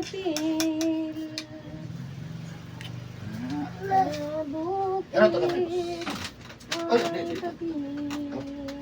Apil. Sa Ano to, Kapil? bukid Ay, hindi, ay hindi. kapil.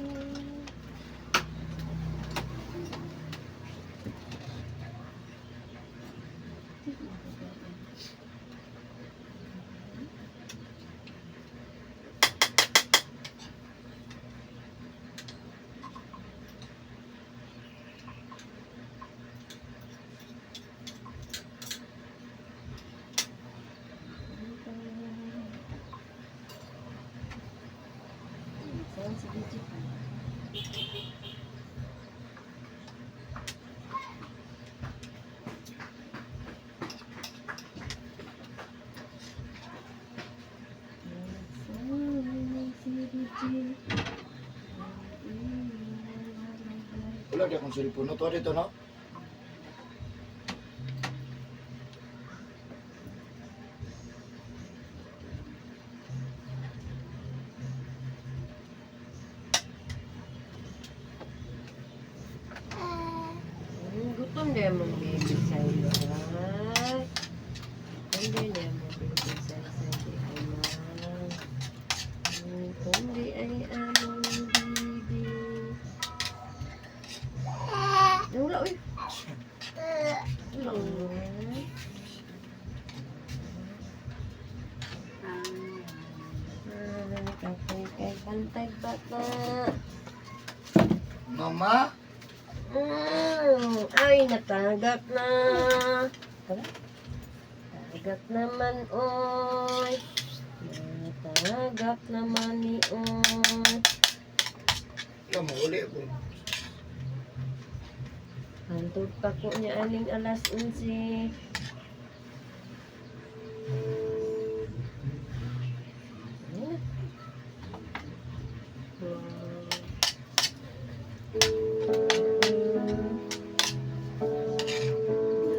Saan si Gigi? Saan si Gigi? Wala di akong cellphone. No, to dito, no? Gutom na yung baby sa'yo. Ay. Gutom na yung baby sa'yo. Ay, ma. Gutom di ay among baby. Ay, wala, uy. Wala. Ah, kapoy kay bantay bata. Mama? Ay, natagak na. Tara. Tagak naman, oy. Natagak naman ni oy. Wala mo, uli ako. Hantod pa ko niya aning alas 11. Ayun na. Wow.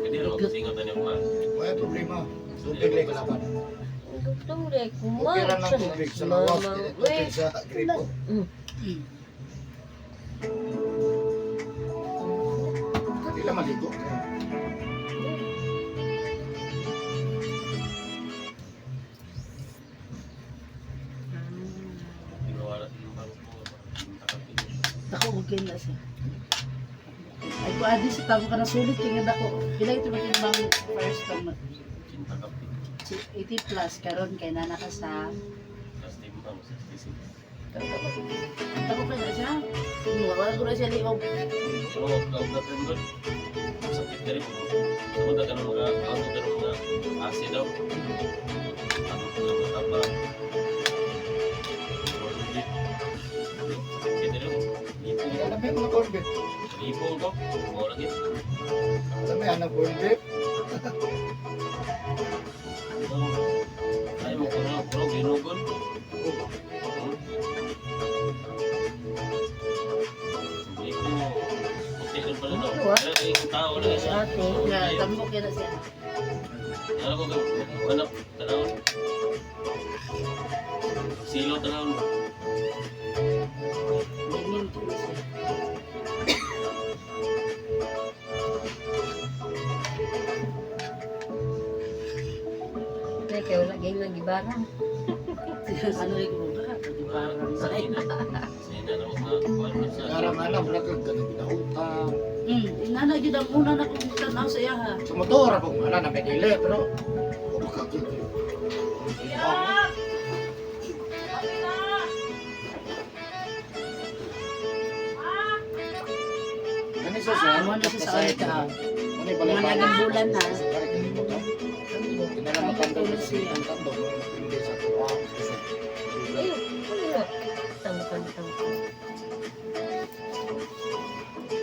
Hindi rin ako singot na niyo man. Wala problema. Tubig lang kalaban. Gutom rin kumain. Okay ra ng tubig sa lawas. Mama, Tubig sa gripo. Hindi lang maligo. Hindi ko wala yung bangko. Takapin. Dako okay na siya. Ay ko adi sa tamo ka na sulit kay nga dako. Pila ito ba bang first time Cinta kapin. 80 plus karon kay nana ka sa Tapos timbang, 66. dako kay na siya. Wala ko na siya liog. So, kaog na rin doon. Sakit ka rin. Sabod na ka ng mga, kaog ka ng mga ase daw. Ano ko na mataba. Corned beef. Sakit ka rin. Lipong ko. Alam mo yung mga corned beef. Lipong ko. Mo lagi. Alam mo yan ang corned beef. Ay mo kuno kuno ginugon. Oh, Hindi ko puti rin pala daw. Kaya ay tao lang siya. Ate. Nga tambo kay na siya. Ano ko anak tanaw. Silo tanaw. Ganyan ko na siya. Ay, kaya wala ganyan lang gibarang. Ano rin ko ba? Di parang Sa ina. Sa ina na mga kuan sa. Karang anak, wala kang ganang ginautang. Inana gyud ang una na kong tanaw sa iya ha. Sa motor ako, wala na may dili, pero oh, makakil. Kani sa siya, Ano na siya sa ka. Ano yung Mga nagambulan na. Kinala matandog na siya. Ang tandog, hindi sa tuwa. Ayun, ano na? Tama, tama, tama.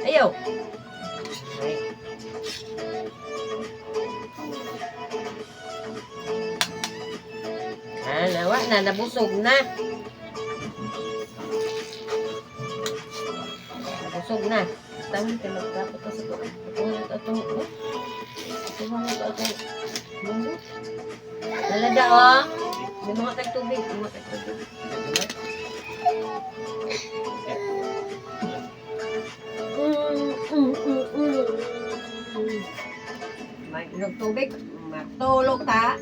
Ayaw! Ay. Ah, nawa na, nabusog na. Nabusog na. Tama, tayo magdapat ka sa to. Atuhan atong, oh. Atuhan atong, mundo. Nalada, oh. May mga tagtubig, may mga tagtubig. May inog tubig, matulog ta.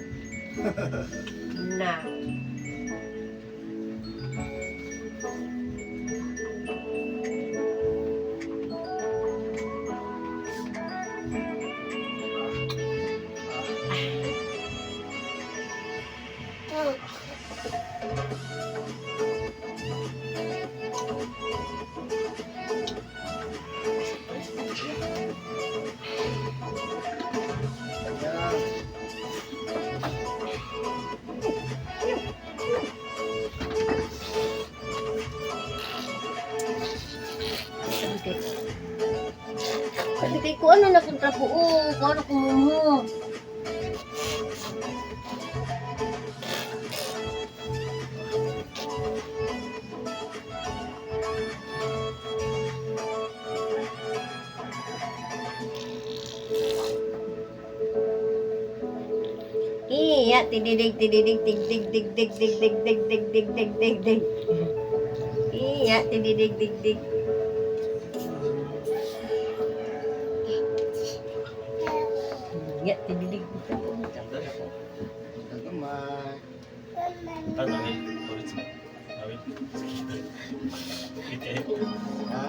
Na. Kaya, Sabi kay ko ano na kontra ko, oh, ko ano kumumo. Iya, tididig, tididig, dig, dig, dig, dig, dig, dig, dig, dig, dig, dig, dig, dig. Iya, tididig, dig, dig. Iya, tididig. Gamay. Ano, awil. Awil. Awil. Sakit. Ha?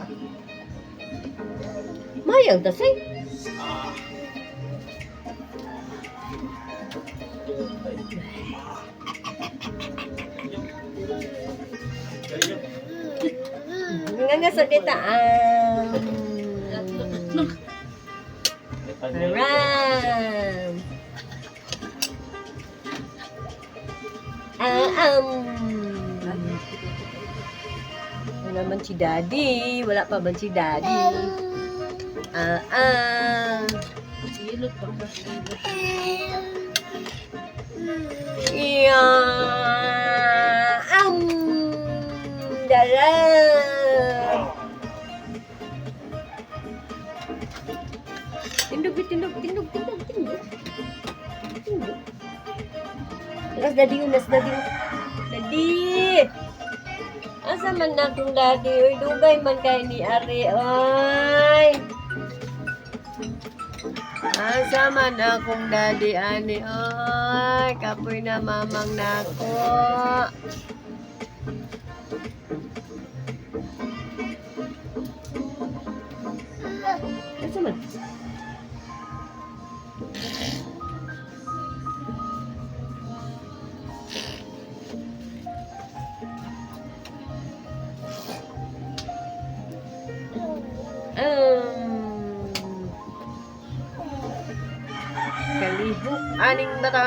Mayang tasay. Ah. Nga nga sa dita. Aram. Ah, Wala man si Daddy. Wala pa man si Daddy. Ah, ah. Ilot pa ka. Ilot. Iya. Dala. Tindog, tindog, tindog, tindog, tindog. Tindog. Las daddy yun, las daddy. Daddy! Asa man na akong daddy? Uy, dugay man kay ni Ari. Oy! Asa man akong daddy, ani? Oy, kapoy na mamang nako. Asa man? Kalihok aning bata.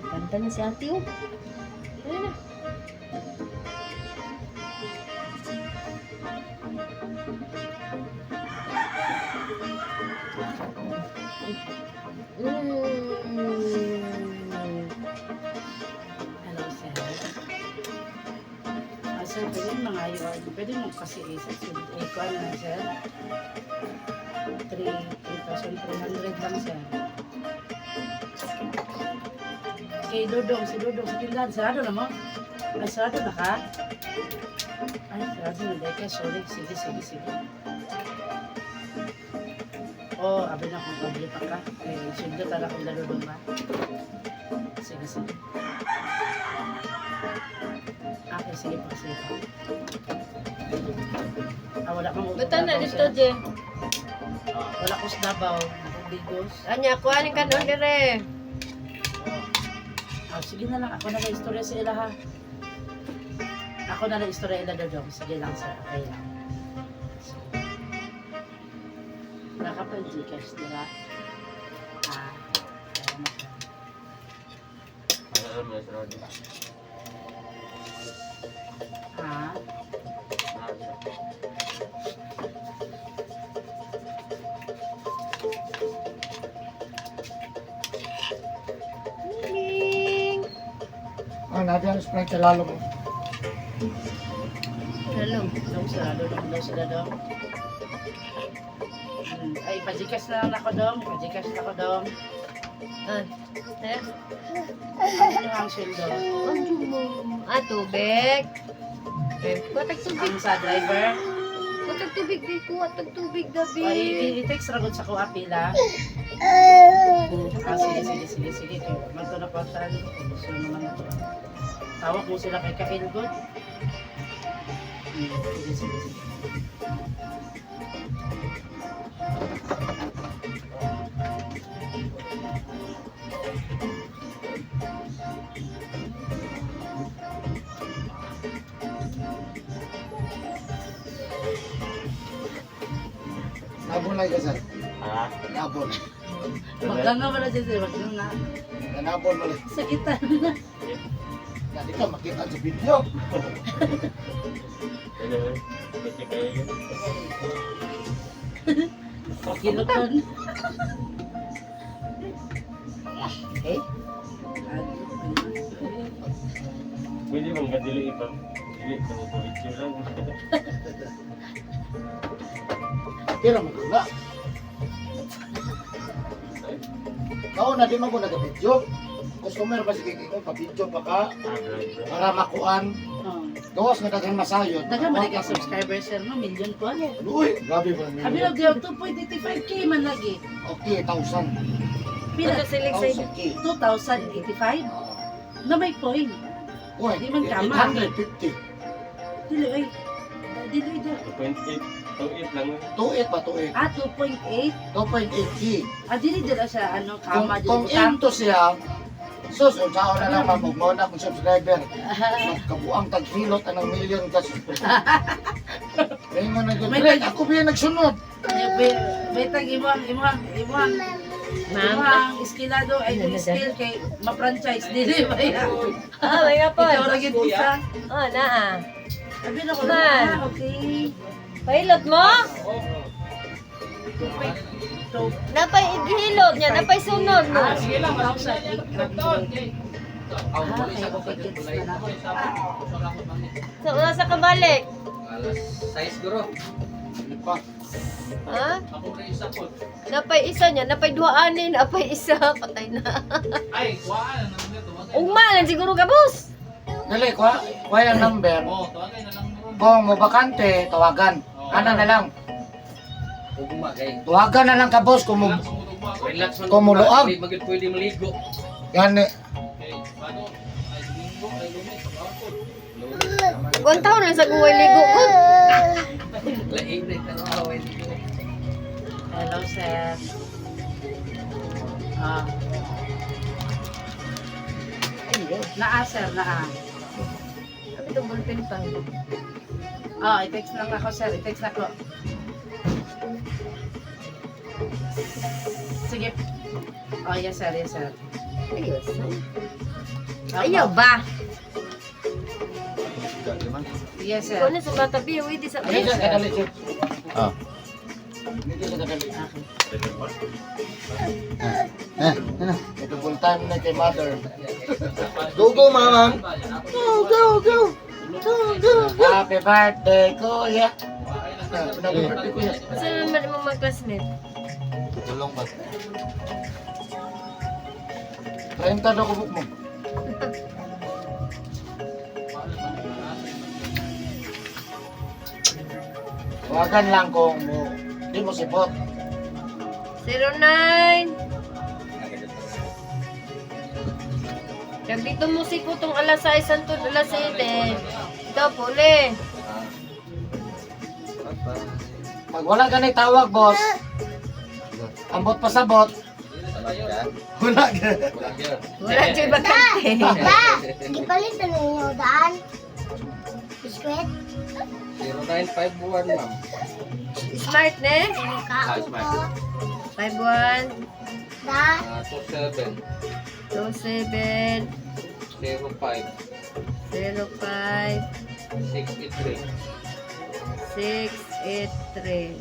Kanta na si ate oh. Ano na? Hello, sir. Ah, sir, pwede mga yun. Pwede mo kasi isa. Eh, kuan lang, sir. 3,300 lang, sir. Kay Dodong, si Dodong sa tindahan. Sarado na mo? Ay, sarado na ka? Ay, sarado na. Dahil ka, sorry. Sige, sige, sige. Oh, abi na kung kabli pa ka. Eh, sundo tala kong Dodong ba? Sige, sige. Okay, sige po, sige po. Ah, wala kang Bata na Davao, dito, sir. Je. Wala ko sa Davao. Digos. Anya, kuhanin ka nun dire. Ah, sige na lang. Ako na lang istorya sa ila, ha. Ako na lang istorya ila, Dodong. Sige lang, sir. Okay lang. Sige. Nakapag-Gcash nila. Ah, ayan na siya. Ah, Ning. Ah, natin ang Sprite sa lalo mo. Hello. dong, sarado lang daw sila, dong. Ay, pa-Gcash na lang ako, dong. Pa-Gcash na ako, dong. Ah, eh. Ano ang sweldo? Ang mo. Ah, tubig. Eh, kuha tag tubig. Ang sa driver. Kuha tag tubig, di. Kuha tag tubig, gabi. Ay, i-text ra gud sa ko apila. Ah, sige, sige, sige, sige. Kay magto na pa tayo. So naman na to. Tawag mo sila kay Kail gud. Sige, sige, sige. Nabon lang ka, sir. Ha? Nabon. Magkanga wala siya sir, magkanga. Nabon mo lang. Sakitan. Na, di ka makita sa video. Ano? Kasi kayo yun. Kiluton. Eh? Pwede bang kadili iba? Dili, nang lang. Pero magula. Kao na di mo ko nag-video. Customer ba sige ko pa-video pa ka para makuan. Oh. Gawas nga daghan masayod. Daghan man kay subscriber sir no, million ko. Uy, grabe ba Abi million? og 2.85K man lagi. Okay, 1,000. Pila? Ano silig sa 1,000 K. 2,085 na may point. Uy, Di man tama. 850. Dili ay. Dili da. 2.8. 2.8 lang. 2.8 ba 2.8? Ah, 2.8. 2.8 K. Ah, dili dila sa ano Kung, kama dili kung butang. into siya, sus, unsaon na lang ma'am, ug mao na akong subscriber. Magkabuang taghilot anang million ka subscriber. Ngayon na May yun. Ako ba yung nagsunod? Betag imong imong imong Ma'am. imong iskilado ay kung skill kay ma-franchise dili ba ya? Ah, may Ikaw kapon. ra gyud isa. Oh, naa. Abi na ko Man. ah, okay. Pahilot mo? So, Napay ighilot niya, napay sunod mo. ah, sige lang, 1,800. Ah, okay, okay, gets na na. Sa una sa kabalik. Alas 6 guro. Ano pa? Ha? Ako na isa po. Napay isa niya, napay duha ani, napay isa, patay na. Ay, kuhaan na lang na tuwagay. Ugma lang siguro ka, boss. Dali, kuha, kuha yung number. Oo, tuwagay na lang ron. Kung mo bakante, tawagan. Ana na lang. Ugma kay. Tawagan na lang ka, boss, kung mo... Relax man. Kung muluag. Hindi magid pwede maligo. Gani. Okay, bago ay linggo ay lunes sa ako. Kung taon lang sa guway ligo ko. Lain na tanaw ay ligo. Hello, sir. Ah. Naa, sir, naa. Sabi itong ballpen pa. Ah, i-text lang ako, sir. I-text na ko. Sige. Oh, yes, sir. Yes, sir. Ayos. Opo. Ayaw ba? Yes, sir. Ikaw na sa bata, bi, uwi di sa Dali siya, kadali siya. Ah. Dali siya, kadali. Okay. Eh, ano? Ito full time na kay mother. Go, go, mama. Go, go, go. Go, go, go. Happy birthday, kuya. Ah, happy birthday, kuya. Saan naman imong mga classmate? Tulong ba? 30 daw kubok mo. Tawagan lang kung mo, di mo sipot. 09. Kag dito mo si Putong alas 6 hantod alas 7. Ito po uli. Pag wala ka na tawag, boss, ambot pa sa bot. Wala ka. Wala dyan bakante. Ba, gipalit na ninyo daan. Biskwit, 0951 ma'am. Smart ne? kaon ko, 51 da, 27 27 05 05 683. 683.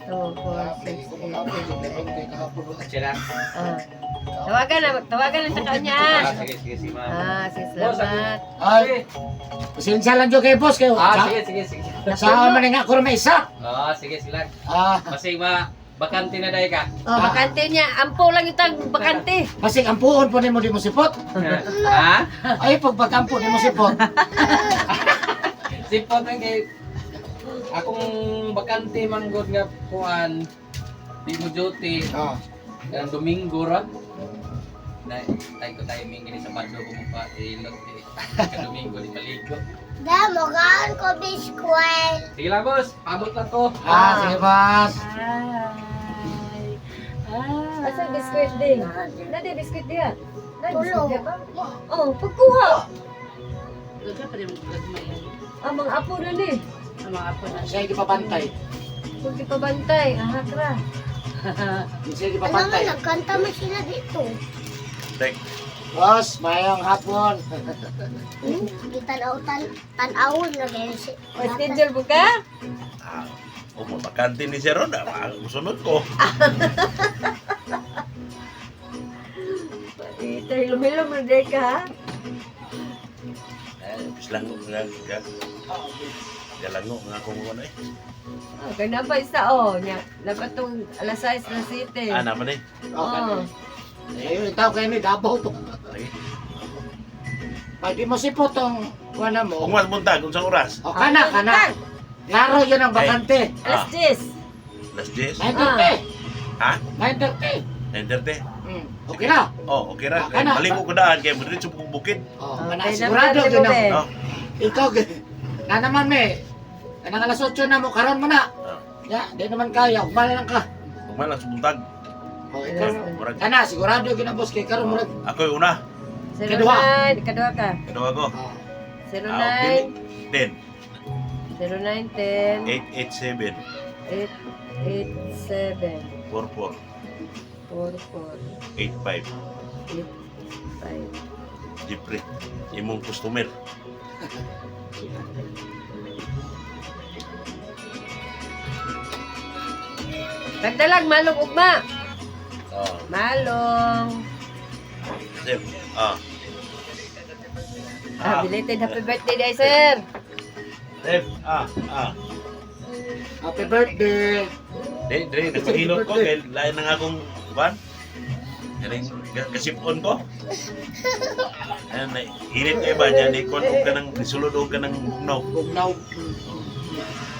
2, 4, 6, 8. Sila. Ah. Tawagan na, tawagan lang sa kanya. Ah, sige sige sige ma'am. Ah, sige, salamat. Ay, pasensya lang dyan kay boss. Kayo, Ah, sige sige sige. Sa man nga ako may isa. Ah, sige sila. Ah, Kasi ma Bakante na dahil ka. Oh, bakante niya. Ampo lang itang bakante. Basig ampuon po nimo di mo sipot. Ha? Ay pag pagkampo di mo sipot. Sipot ang kay akong bakante manggod nga kuan di mo duty Oh. kanang Domingo ra. Na tay ko timing gini sa Sabado ko mo pa ilot eh. Ka Domingo di maligo. Da, mukaan ko biskwit. Sige lang boss, pabot lang ko. Ah, sige boss. Hi. Hi. Asa biskwit din? Nade biskwit diha. Nade biskwit Tulo. diha pa? Oh, pagkuha. Daghan pa rin mo gagmay. Ang mga apo na ni. Ang mga apo na. Siya gipabantay. Kung di pabantay, ahakra. Siya Ano gipabantay. man, nagkanta man sila dito. Tek. Boss, mayong hapon. Hmm? Gitanaw, tanawon na ganyan si. O, schedule mo ka? Ah, o bakante ni Sir Ron, ah, sunod ko. Itay, lumilom na day ka, ha? Eh, bislango nga nga. Galango nga akong ano eh. Oh, kaya na pa isa, oh. Nya, dapat tong alas 6 na city. Ah, naman eh. Oh. Ayun, itaw kayo ni Davao po. Sige. Pag di mo sipot ang kuha mo, Kung mas buntag, unsang oras? o kana, kana. Klaro yun ang bakante. Alas 10. Alas 10. 9:30. Ha? 9:30. 9:30. Okay na. Oh, okay ra. Ah, kana. Maligo ko daan kay mo diretso kong bukid. Oh, Okay, kana sigurado number yun ang. mo, be. Oh. Ikaw, na naman me. Kanang alas 8 na mo, karon mo na. Ah. Ya, di naman kaya, ugma na lang ka. Ugma lang sa buntag. Oh, ikaw. Murag. Kana, sigurado yun ang boss kay karon murag. Ako'y una. Kaduha. 09, kaduha ka. Kaduha ko. Oh, Ah, 09, 10 09, 10, 887 8, 8, 7, 44 4, 4, 85. 8, 5. Jeffrey, imong customer. Tagdalag, malong ugma. Oh, Malong. sir. Ah. Ah, belated happy birthday day, sir. Sir, ah, ah. Happy birthday. Di, di, nagpahilot ko kay lain na nga akong van. Kaning kasipon ko. Ayan, na, init kay ba niya ni kon og kanang nisulod og kanang bugnaw. Bugnaw.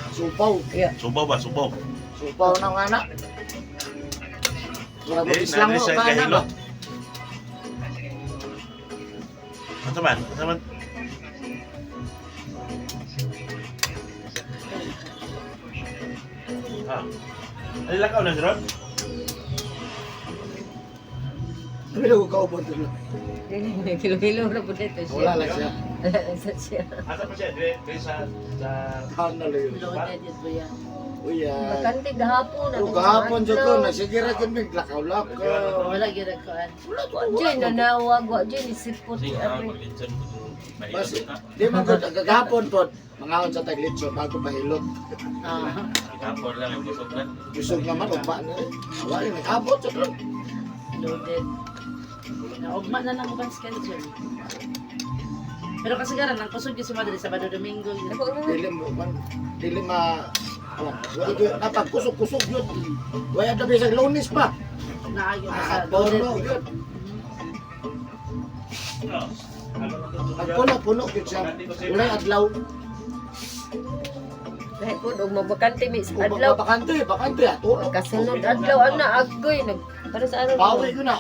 Supaw. Subaw ba, subaw. Supaw na nga na. Murag Di, islang na mo siya ka na ba? kahilot. Ano man? Ano man? Ah. Ano lang ka na Ron? Pero ka ubod dulu. Kilo-kilo na po dito siya. Wala lang siya. Wala lang sa siya. Asa pa siya? Dire, dire sa sa Ano lang yun. Loaded yun ba yan? Uy, ah. Bakante gahapon. O gahapon jud ko nagsige ra jud mig lakaw-lakaw. Wala ginagkuan. Wa dyan, nanawag. Wa dyan, isipot. Sige, ah, paglitson ko. Bas, di man gud gahapon pod mangaon sa taglitson bago pahilot. Ah. Kapon lang yung busog na. Busog naman ugma na. Wala nagabot jud ron. Loaded. Naugma na lang uban schedule. Pero kasi garan, ang kusog yun si Madre, Sabado, Domingo. Yun. Dili mo man dili ma wala gyud napagkusog-kusog yun. Wala na bisag Lunes pa. Naayo ka sa Ah, loaded. puno yun. Pag puno-puno yun siya. Walay adlaw. Dahil po, og magbakante mi sa Kung adlaw. bakante, bakante ah, tulog. Kasunod adlaw ana agoy nag para sa ano? Bawi yun na.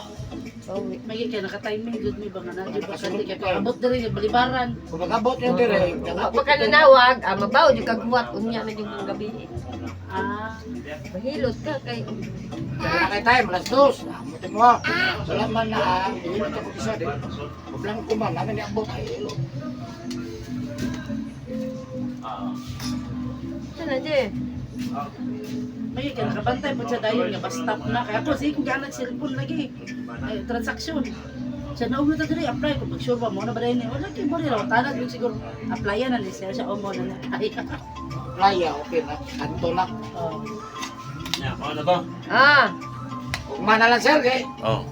Bawi. May kaya naka-timing good may banga na. Di ba Nakasunod kaya ka. abot na rin yung balibaran. Kung magabot yun dire, Wa pa ka nanawag, ah, mabaw jud kag huwat unya na jud ang gabi. Ah, Mahilot ka kay Kaya kay time, 2:00. Amutin mo ah. Salamat na ah. Ihilot ako isa di. Kublang ko man, namin niabot ay hilot. Ah. Sana je. may kaya nakabantay po siya dayon nga bus stop na. Kaya ako sige kung gaanag cellphone lagi. Ay, transaction. Siya naugno ta diri apply ko mag sure ba mo na ba dayon ni. Wala kay mo rin tanag yung siguro applyan na ni siya siya o mo na na. Ay. Playa, okay na. Kanto na. Oh. Ya, mao na to. Ah, Ugma na lang sir, kay. Oh.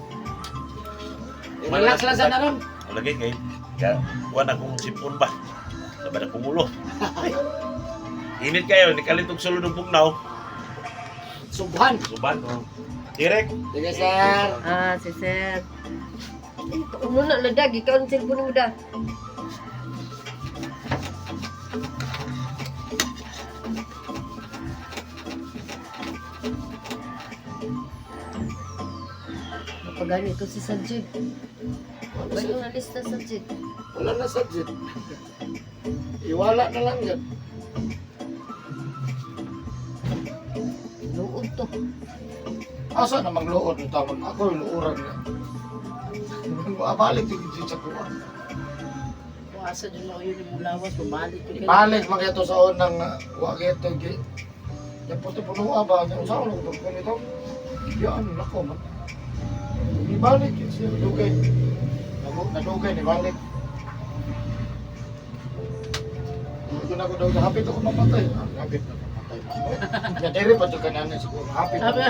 Relax lang sa naron. Lagi kay ka kuan akong sipon ba. Sabi na kong ulo. Init kayo, ni kalit og sulod og bugnaw. Subhan. Suban. Oh. Direk. Sige, sir. Ah, si sir. Eh, uno na ladag, ikaw ang cellphone mo da. Napagani ito si Sajid. Ba yung nalista Sajid? Wala na subject. Iwala na lang yan. Luod to. Asa na mangluod ng tawag? Ako yung luuran niya. Balik yung sa kuha. Kung asa dyan mo yun yung lawas, bumalik yun. Ibalik man kaya to sa unang wa kaya to gi. Yang puti puno ba niya usa ko pag nito. Yan nako man. Ibalik yun siya dugay. Nago nadugay ni balik. Hindi na ko daw hapit ako mamatay. Ah, hapit na mamatay. Ya diri pa jud kanan siguro hapit. Sabi,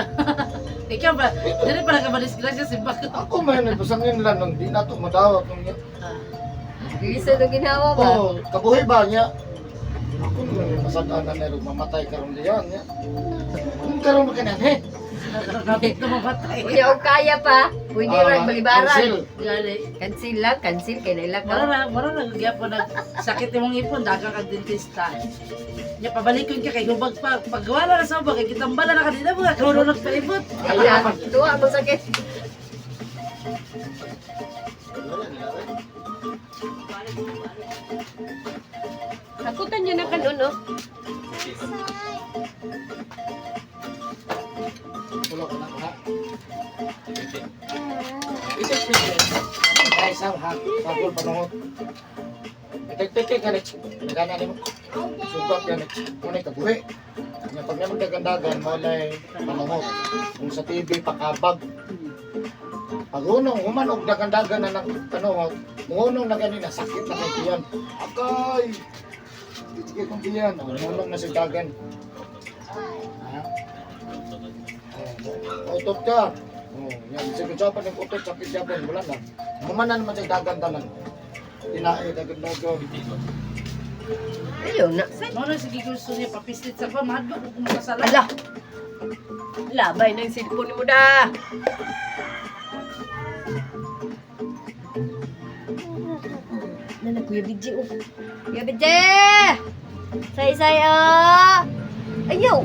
ikaw ba, dili pala ka madisgrasya si Bako. Ako man nagpasangin lang nang di na to madawat nung Isa na ginawa ba? Oh, kabuhi ba niya? Ako naman yung masadaan na nero, mamatay karon diyan niya. Kung karon ba kanan, he? Kapit na mamatay. Unya og kaya pa. Pwede Ah, ra balibaran. cancel. Gali. Cancel lang, cancel kay naila ka. Wala na gyapon nag sakit imong ipon daga kag dentista. Nya pabalikon ka kay hubag pa. Pag wala na sa hubag kay kitambala na kanina mga kauno nagpaibot. Kaya tuwa mo sakit. Takutan niyo na kanon, no? Tulo ka na, ha? Itik-tik. Ay, sam, ha? Sagol, panungot. Itik-tik ka, Nich. Nagana ni mo. Sugat yan, Nich. Ngunit, kabuhi. Nga, pag naman dagandagan, malay, panungot. Kung sa TV, pakabag. Pag unong, human og dagandagan na ng panungot, unong na ganina, sakit na kay diyan. Akay! Sige kong diyan. Unong na si dagan. Ha? Oh, utot ka. Oh, yan. Sige, sa ng utot, sakit siya po. Wala na. Humana naman siya dagan-dalan. Tinae, dagan-dagan. Ayaw na. Say. Mo na sige gusto niya papislit sa pa mahadlok ko kung makasala. Ala. Labay na yung cellphone mo da. Nana, Kuya BJ, oh. Kuya BJ! Say, say, oh! Ayaw!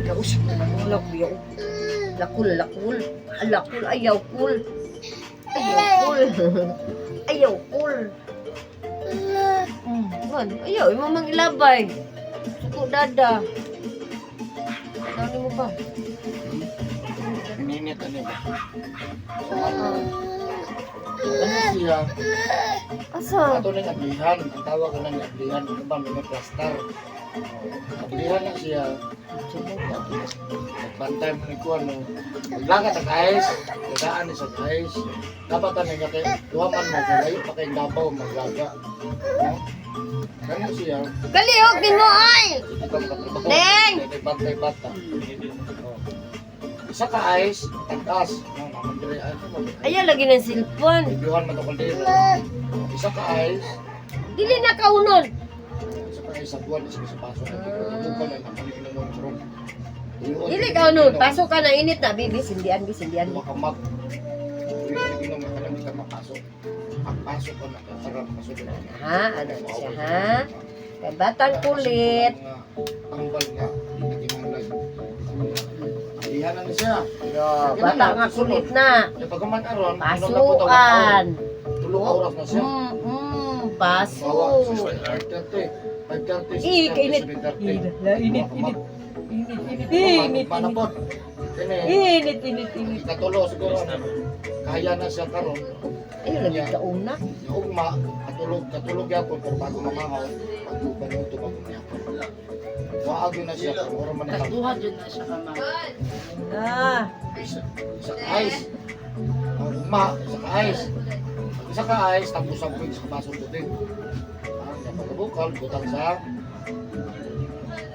Laos na lang wala, kuya. oh. Lakul, lakul. Lakul, ayaw, kul. Ayaw, kul. Ayaw, kul. Man, ayaw, imo mang ilabay. Suko dada. Ano mo ba? Ininit, ano ba? Ano siya? Asa? Ato na yung ablihan. Ang tawag ko na yung ablihan. Ano ba? May plaster. Oh, ablihan na siya. Nagbantay mo ni Kuan. No? Maglaga ta guys. Lagaan ni sa guys. Dapat ano nga kay duha man mo kay layo pa kay Davao maglaga. No? Kano siya? Kalihok din mo ay! Hindi ka makatrabaho. Neng! Kay bantay bata. Oh. Isa ka ice, tagkas. No, naman diri ay mo. Ayaw lagi ng cellphone. Videohan man to kaldero. Isa ka ice, Dili na kaunon. isa ka ice sa buwan, isa ka sa paso. Bukal na naman mo ron. Dili kaunon. Pasok ka na init na bibi sindian bi sindian. Duha ka mag. Inom ka lang, di ka mapasok. Ang pasok ka na, tara makasok. Ha, ano siya ha? Kay batang kulit. Tambal nga, di na kinahanglan. Iyan na siya. Yo, bata nga kulit na. Kaya pag man aron, Pasukan. Tulo ka oras na siya. Paso. 5:30, 5:30, Eh, kainit. 6:30, 7:30. Init, init. Init, init, Manapod. Kini, init, init, init. ikatulo siguro. Kaya na siya karon. Ayaw lagi kauna. Ugma, katulog, katulog yapon pero bago mamahaw, pagduban mo ito bago yapon. Waag yun na siya, pero ora man Tas ikaw. duha jud na siya kama. Ah, Isa, isa ka ice. O, ugma, isa ka ice. Pag isa ka ice, tapos ang buwig sa baso tubig. Ah, nga pagkabukal, butang sa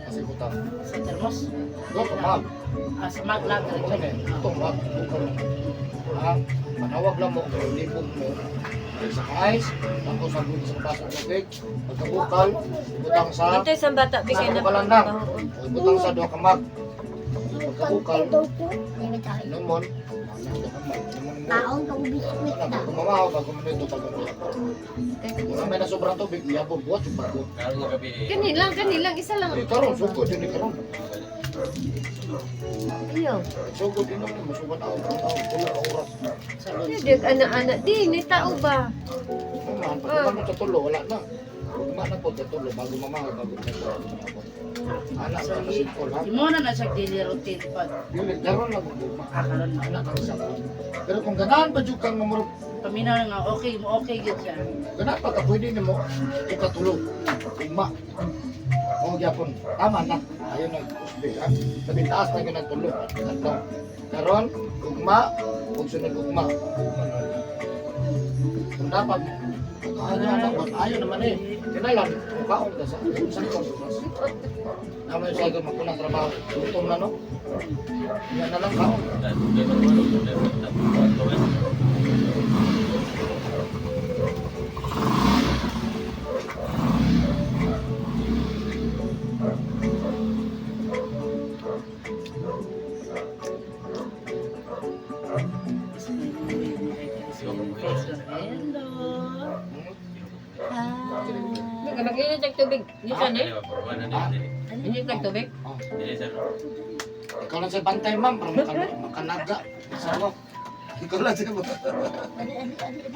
kasi butang. Sa termos. Go, tumag. Ah, sa maglag. Ano na eh, tumag, bukal. Ah, panawag lang mo, libog mo. Isa ka ice, tapos ang buwig sa baso tubig. Pagkabukal, butang sa Ito isang bata bigay Sa na. kabalan lang. O, butang sa duha ka mag. Pagkabukal, Daw ko. Dili tayo. Lemon. Lemon. Taon kang biskwit Ano, ta. bago mamahaw, bago minuto, bago minuto. Kung may nasobrang tubig, iyabog, buhat yung bago. Karon nga gabi eh. Kani lang, isa lang. Eh, karon, sugod yun eh, karon. Iyo. Sugod yun naman, masugat ako, ako, tulo ka oras. Di ana-ana di ni tao ba? Ano, pag mo sa tulo, wala na. Ugma na po sa tulo, bago mamahaw, bago minuto, bago mayabog. Anak, sa simple, ha? Imo na na siya daily routine pag Dili, karon lang ugma. ah, karon na. Anak ang isa ko. Pero kung ganahan pa jud kang mamurog, Paminaw na nga okay mo okay gyud siya. ganahan pa ka, pwede nimo ikatulog. Ugma. O gyapon, tama na. Ayon na usbi ha. Sabi taas na gyud ang tulog. Adlaw. Karon, ugma, ug sunod ugma. Ugma na lang. Kung dapat ano na ayo naman eh. Kinalan, kaon ka sa sa oras. Naman sa ko magkunang trabaho. Gutom na no. Yan na lang kaon. Hello. Di mag-init tag tubig. Di sa ni? Init tag tubig. Oh. Ikaw lang sa bantay, ma'am, para makanaga. Sa mo. Ikaw lang sa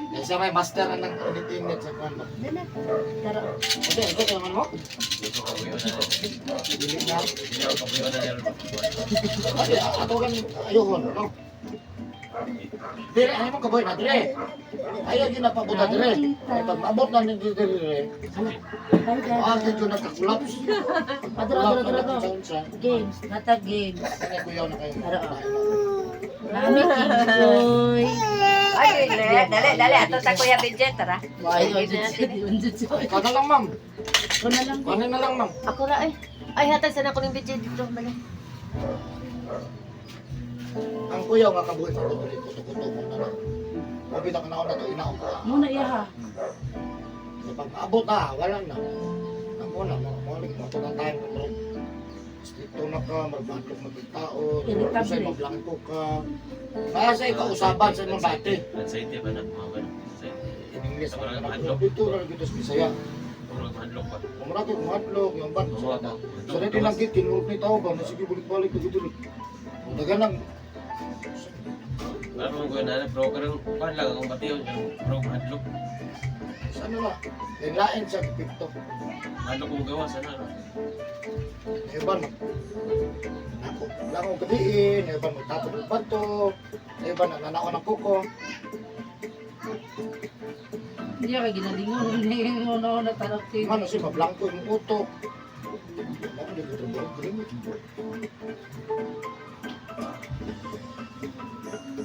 Eh, siya may master ang nang init-init sa kwan ba? Tara. Kasi ikaw kaya man mo? Dili na. Kasi ato kan ayuhon, no? Dire, ayaw mo kaboy na dire. Ayaw yun na pabuta dire. Ay, pag maabot na ni dire, ah, dito nagka-collapse. Padra, Collapse dra, na dra, dra. unsa. Games, nata games. Kaya kuyaw na kayo. Tara. Oh. Nami Kingjoy. Ay, dali, dali. Ato sa Kuya Bidjet, tara. Ay, unjut siya. Ikaw na lang, ma'am. Ko na lang. Kunin na lang, ma'am. Ako ra ay. Ay, hatag sana ko ng Bidjet dito. Bala. Ang kuyaw nga kabuhi sa diri, kuto-kuto mo na lang. Mabita ka na ako na to, inaon ko. Muna iya ha. Kasi pag maabot na, wala na. Ako na, mga mga na time ko bro. Stricto na ka, magbatlog magtao, Irritable. usay mablangko ka. Kaya sa ikausapan sa imong dati. Anxiety ba na? Mga ganun. Anxiety. In English, Wala man na ka dito na dito sa Bisaya. Murag mahadlok ba? Kumura ko mahadlok, yung ban sa ta. Sa ready lang gid kinurot ni tao ba, sige balik-balik dito dito. Dagan lang. Wala mo ko na pero karang kuan lang akong bation pero mahadlok. Sa ano na? Lain sa epekto. Mahadlok mo gawa sana. No? Iban ako, wala akong gabiin, iban magtapon ng bato, iban nananaon ng kuko. Hindi ka ginalingon. Hindi mo na na tarok siya. Mano siya, mablangko yung utok. Ako, di ko trabaho, galing mo.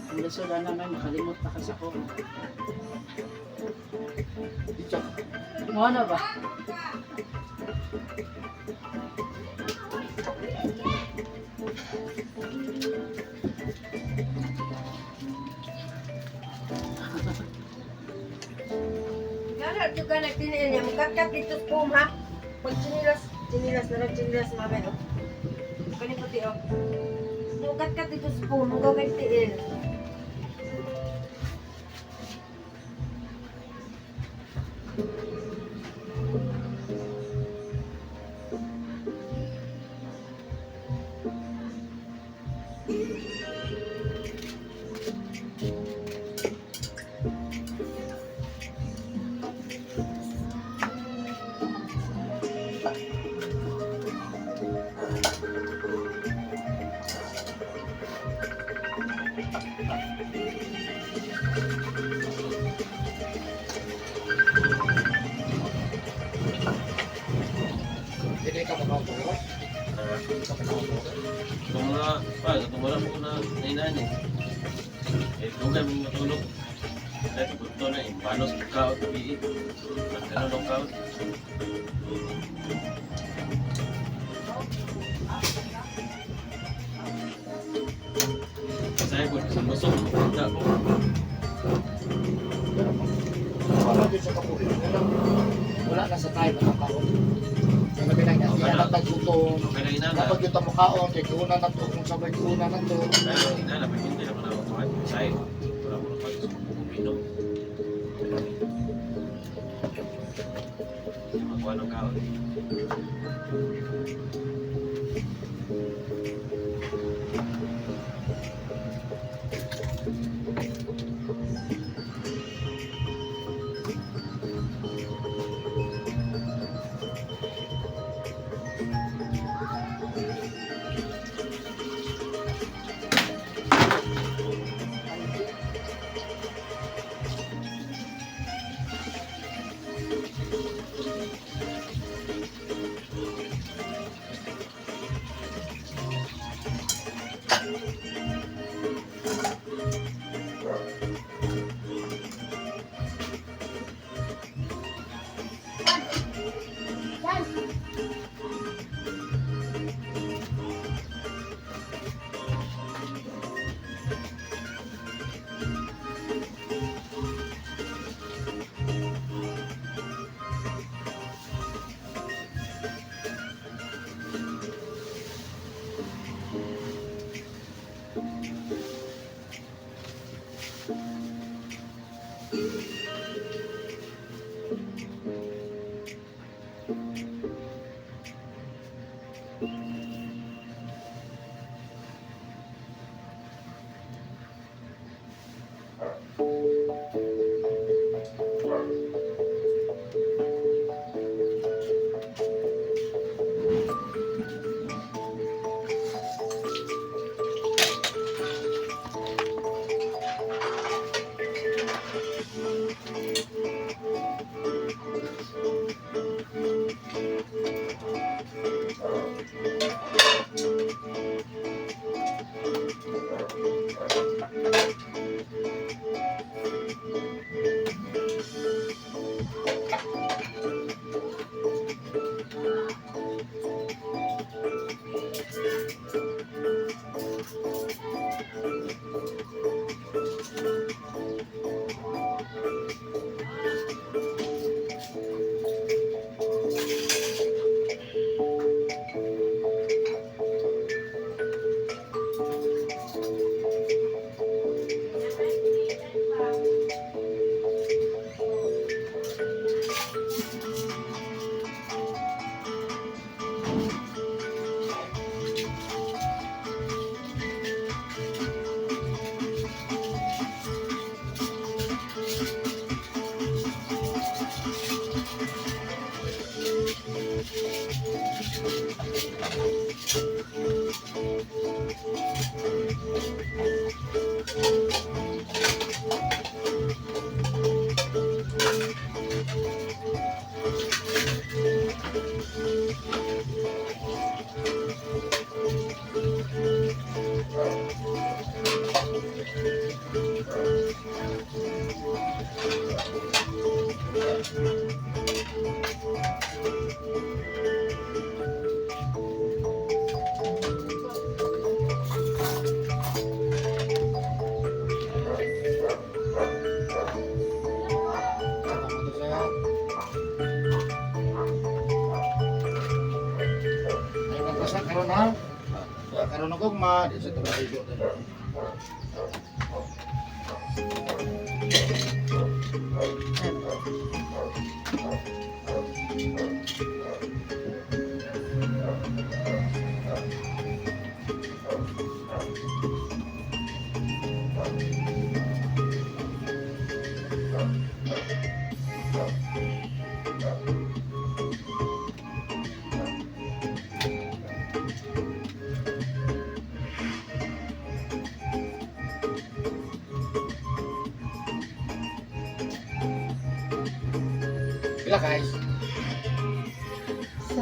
Ang lisod na naman, makalimot na kasi ako. Itsak. Mo na ba? Gana, ito ka nagtiniil niya. Mukatkat dito sa pum, ha? Pag chinilas, chinilas na lang, chinilas mabay, oh. Kani puti, oh. Mukatkat dito sa pum, mugaw kay tiil. Hindi ka makauto. Hindi ka makauto. Kung mga pa, kung wala mo na nainan eh. Eh, dugay mo matulog. Dahil punto na eh, balos kaot gabi eh. Nagkaroon ng kaot. Kasi ko, sa lusog, punta ko. Pero wala din sa kabuhi. Wala, wala na sa time ang kaon. Kaya nabi lang niya, taggutom. Okay na inana. Kapag kita mukaon, kay una na to, kung sabay una na to. Pero inana, pag hindi naman ako kuhan. Say, wala ko na pag uminom. Hindi makuha ng kaon. Yan. Tama to siya. Ay, magpasa karon ha. Kaya karon ako ma, di sa trabaho ko. Pila guys? Sa.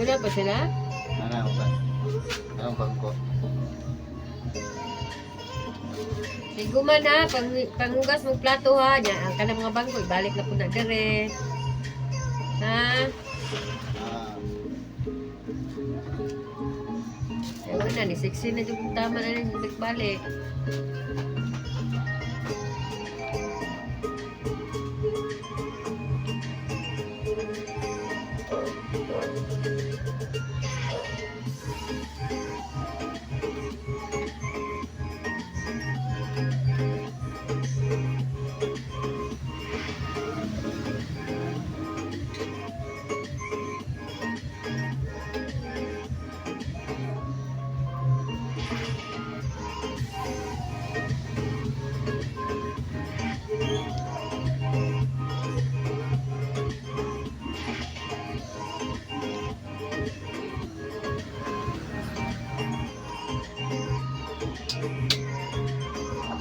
Wala pa sila? Ano ba? Anong bangko? Higuman ha, pang, panghugas mong plato ha. Nya, ang kanang mga bangko, ibalik na po na dire. Ha? Ah. Ewan na, ni sexy na yung tama na rin balik.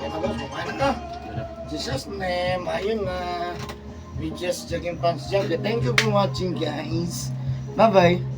Okay na boss, kumain na ka. Jesus name, ayun na. We just jogging pants jog. Thank you for watching, guys. Bye-bye.